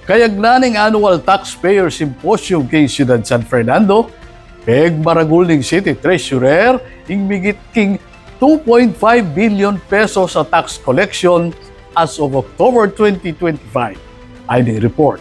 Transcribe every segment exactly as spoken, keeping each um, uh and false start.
Kayagnan ning Annual Taxpayer Symposium king Syudad San Fernando, pegmaragul ning City Treasurer ing migit king two point five billion pesos a tax collection as of October twenty twenty-five. Ay, di report.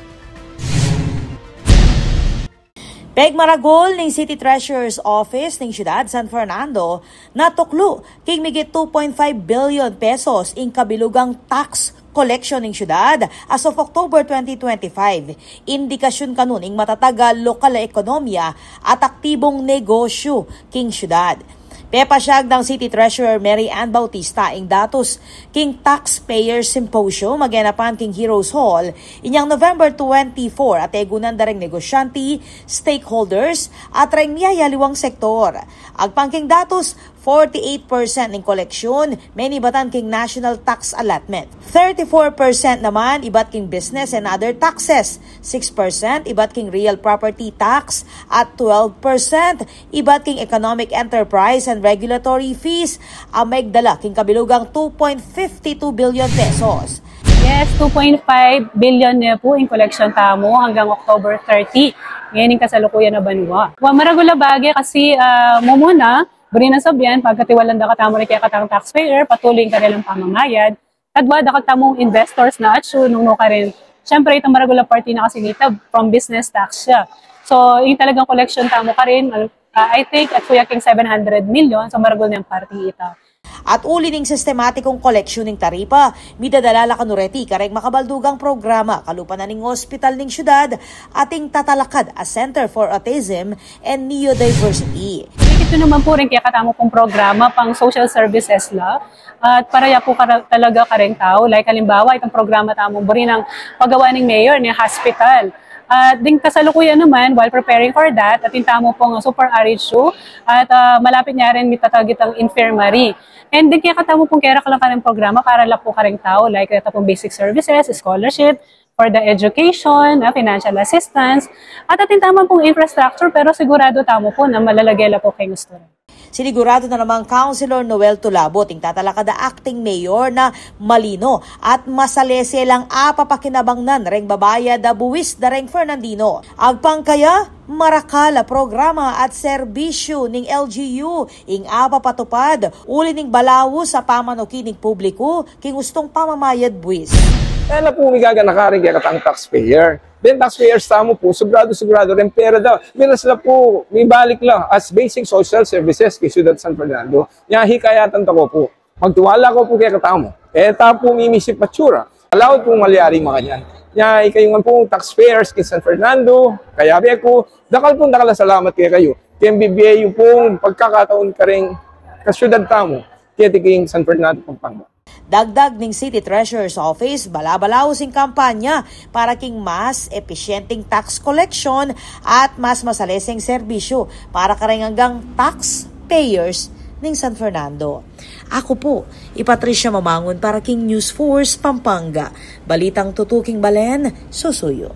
Pegmaragul ning City Treasurer's Office ning Syudad San Fernando na tuklu king migit two point five billion pesos ing kabilugang tax collection ning syudad as of October twenty twenty-five. Indikasyun kanun ing matatas a lokal a ekonomiya at aktibong negosyu king syudad. Pepasyag nang City Treasurer Mary Ann Bautista ing datus king Taxpayer Symposium a genapan king Heroes Hall inyang November twenty-four at egunan da reng negosyante, stakeholders, at reng miyayaliwang sektor. Agpang king datus, forty-eight percent ning koleksyon menibatan king national tax allotment. Thirty-four percent naman ibat king business and other taxes, six percent ibat king real property tax, at twelve percent ibat king economic enterprise and regulatory fees, a megdala king kabilugang two point fifty two billion pesos. Yes, two point five billion ne pu ing koleksyon tamu anggang October thirty. Ngeni ing kasalukuyan a banua. Wa, maragul a bage kasi, ah, mumuna, buri nang sabyan, pagkatiwalan da katamu ring kekatang taxpayer, patuloy ing karelang pamamayad. Kadwa, dakal tamung investors na atsu, nung nu karin. Siyempre, itang maragul a parti na kasi nita, from business tax ya. So, ing talagang koleksyon tamu karin, ah, I think, atsu ya king seven hundred million, so maragul ne yang parti ita. At uli ning sistematikung koleksyon ning taripa, midadala la kanu reti kareng makabaldugang programa, kalupa na ning ospital ning syudad, at ing tatalakad a Center for Autism and Neurodiversity. Ikit yu naman pu rin kekatamu pung programa pang social services la, at para ya pu kara-, talaga kareng tau, like halimbawa, itang programa tamu buri nang pagawa ning mayor ning hospital. At ding kasalukuyan naman, while preparing for that, atin tamu pung super R H U, at, ah, malapit na rin mitatag itang infirmary. And ding kekatamu pung keraklan kareng programa para la pu kareng tau, like, ita pung basic services, scholarship, for the education, ah, financial assistance, at atin tamu pung infrastructure, pero sigurado tamu pu na malalage la pu keng ustu rin. Sinigurado na namang Councilor Noel Tulabot ing tatalakad a acting mayor na malino at masalese lang apapakinabangnan reng babayad a buwis da reng Fernandino. Agpang kaya, marakal a programa at serbisyu ning L G U ing apapatupad uli ning balaus a pamanuki ning publiku king ustung pamamayad buwis. Kaya na pu migaganaka rin kekatang taxpayer. Then taxpayers tamu pu, sigurado-sigurado rin pera da. Miras la pu, mibalik la as basic social services king Syudad San Fernando. Nya hikayatan ta ko pu. Magtiwala ko pu kekatamu. E ta pu mimisip atsura. Alawat pu malyari makanyan. Nya ikayu ngan pu taxpayers king San Fernando, kayabe ku, dakal pung dakal a salamat kekayu. Keng bibie yu pung pagkakataon kareng kasyudad tamu, keti king San Fernando, Pampanga. Dagdag ning City Treasurer's Office, bala-balaus ing kampanya para king mas episyenteng tax collection at mas masaleseng serbisyu para kareng anggang taxpayers ning San Fernando. Aku pu i Patricia Mamangun para king News Force Pampanga. Balitang tutuking balen, susuyu.